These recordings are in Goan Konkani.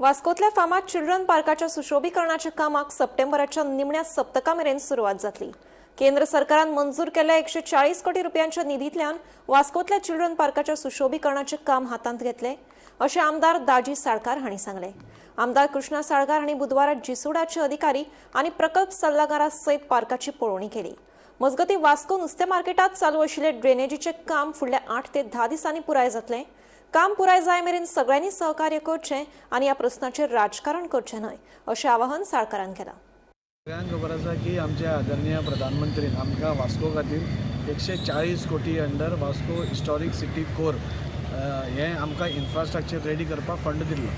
वास्कोतल्या फामाद चिल्ड्रन पार्काच्या सुशोभीकरणाच्या कामाक सप्टेंबराच्या निमण्या सप्तका मेरेन सुरवात जातली. केंद्र सरकारान मंजूर केल्ल्या 140 कोटी रुपयांच्या निधींतल्यान वास्कोतल्या चिल्ड्रन पार्काच्या सुशोभीकरणाचे काम हातांत घेतले, अशें आमदार दाजी साळकार हांणी सांगलें. आमदार कृष्णा साळकार हांणी बुधवारा जिसुडाचे अधिकारी आनी प्रकल्प सल्लागारा सयत पार्काची पळोवणी केली. मजगतीं, वास्को नुस्तें मार्केटात चालू आशिल्ले ड्रेनेजीचें काम फुडल्या 8 ते 10 दिसांनी पुराय जातलें. काम पुराय जाय मेरेन सगळ्यांनी सहकार्य करचें आनी ह्या प्रस्नाचेर राजकारण करचें न्हय, अशें आवाहन साळकारान केलां. सगळ्यांक खबर आसा की आमचे आदरणीय प्रधानमंत्रीन आमकां वास्को खातीर 140 कोटी अंडर वास्को हिस्टॉरीक सिटी कोर हें आमकां इन्फ्रास्ट्रक्चर रेडी करपाक फंड दिल्लो.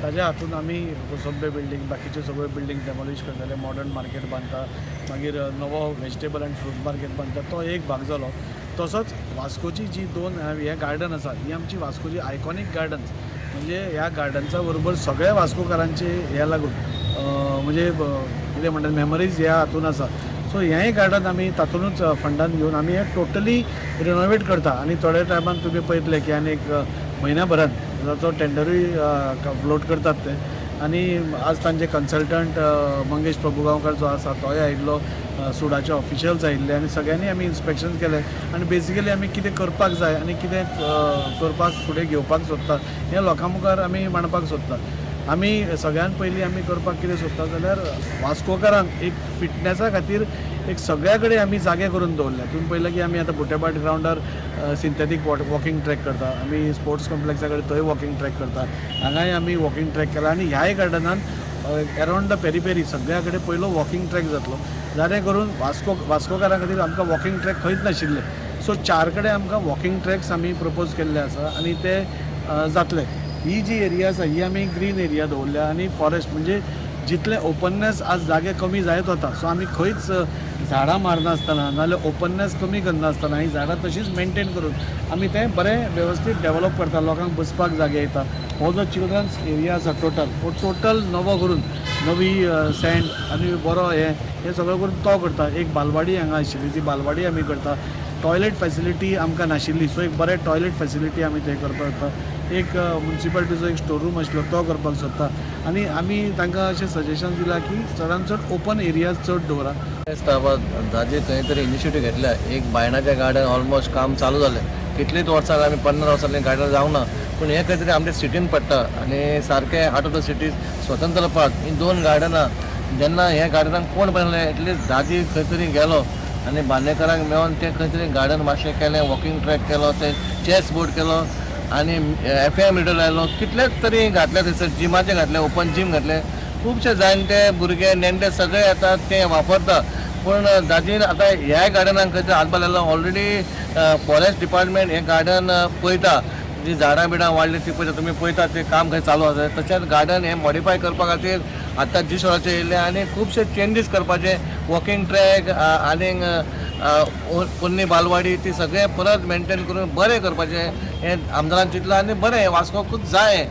ताज्या हातून आमी सभ्य बिल्डींग, बाकीच्यो सगळ्यो बिल्डींग डेमोलिश करतले, मॉडर्न मार्केट बांदता, मागीर नवो वेजिटेबल आनी फ्रूट मार्केट बांदता. तो एक भाग जालो. तसोच वास्कोची जी दोन हे गार्डन आसा, ही आमची वास्कोची आयकॉनीक गार्डन्स. म्हणजे ह्या गार्डन्सा बरोबर सगळ्या वास्कोकारांचे हे लागून म्हणजे कितें म्हणटात, मेमरीज ह्या हातून आसा. सो हेंय गार्डन आमी तातूंतच फंडान घेवन आमी हें टोटली रिनोवेट करता आनी थोड्या टायमान तुमी पळयतले की आनी एक म्हयन्या भरान ताचो टेंडरूय फ्लोट करतात ते. आनी आज तांचे कन्सल्टंट मंगेश प्रभुगांवकार जो आसा, तोय आयिल्लो, सुडाचे ऑफिशियल्स आयिल्ले आनी सगळ्यांनी आमी इन्स्पेक्शन केलें आनी बेसिकली आमी कितें करपाक जाय आनी कितें करपाक फुडें घेवपाक सोदता, हें लोकां मुखार आमी मांडपाक सोदता. आमी सगळ्यान पयलीं आमी करपाक कितें सोदता जाल्यार वास्कोकारांक एक फिटनेसा खातीर एक सगळ्या कडेन आमी जागे करून दवरल्या. तुमी पळयलें की आमी आतां बुट्टेभाट ग्रावंडार सिंथेटीक वॉकिंग ट्रॅक करता, आमी स्पोर्ट्स कॉम्प्लेक्सा कडेन थंय वॉकिंग ट्रॅक करता, हांगाय आमी वॉकिंग ट्रॅक केला आनी ह्याय गार्डनान अरावंड the periphery सगळ्या कडेन पयलो वॉकिंग ट्रॅक जातलो, जाणे करून वास्कोकारां खातीर आमकां वॉकिंग ट्रॅक खंयच नाशिल्ले. सो चार कडेन आमकां वॉकिंग ट्रॅक्स आमी प्रपोज केल्ले आसा आनी ते जातले. ही जी एरिया आसा, ही आमी ग्रीन एरिया दवरल्या आनी फॉरेस्ट, म्हणजे जितले ओपननेस आज जागे कमी जायत वता, सो आमी खंयच झाडां मारनासतना नाजाल्यार ओपननेस कमी करनासतना ही झाडां तशीच मेनटेन करून आमी तें बरें वेवस्थीत डेवलप करता. लोकांक बसपाक जागे येता. हो जो चिल्ड्रन्स एरिया आसा टोटल, हो टोटल नवो करून नवी सँड आनी बरो हें हें सगळें करून तो करता. एक बालवाडी हांगा आशिल्ली, ती बालवाडी आमी करता. टॉयलेट फॅसिलिटी आमकां नाशिल्ली, सो एक बरें टॉयलेट फॅसिलिटी आमी थंय करपाक सोदता. एक मुन्सिपालिटीचो एक स्टोर रूम आशिल्लो, तो करपाक सोदता आनी आमी तांकां अशें सजेशन दिलां की चडान चड ओपन एरियाज चड दवरा. दाजी खंय तरी इनिशिएटीव घेतल्या. एक बायणाचें गार्डन ऑलमोस्ट काम चालू जालें. कितलींच वर्सां आमी 50 वर्सांनी गार्डन जावंक ना, पूण हें खंय तरी आमच्या सिटीन पडटा आनी सारकें आउट ऑफ the city स्वतंत्र पार्क. ही दोन गार्डनां जेन्ना हे गार्डनाक कोण बनयलें, एटलिस्ट दाजी खंय तरी गेलो आनी बांदेकरांक मेळोन तें खंय तरी गार्डन मातशें केलें, वॉकिंग ट्रॅक केलो, ते चॅस बोर्ड केलो आनी एफ एम रेडियो लायलो. कितलेच तरी घातले थंयसर, जिमाचे घातले, ओपन जीम घातले. खुबशे जाणटे भुरगे नेणटे सगळे येतात, ते वापरता. पूण दाजीन आतां ह्या गार्डनाक खंय तरी हातभार लायलो. ऑलरेडी फॉरेस्ट डिपार्टमेंट हें गार्डन पळयता, जी झाडां बिडां वाडली ती पळयता. तुमी पळयता ते काम खंय चालू आसा. तशेंच गार्डन हें मॉडिफाय करपा खातीर आतां जिसोडाचें येयलें आनी खुबशे चेंजीस करपाचे, वॉकिंग ट्रॅक आनीक पोन्नी बालवाडी ती सगळें परत मेनटेन करून बरें करपाचें हें आमदारान चिंतलां आनी बरें वास्कोकूच जाय.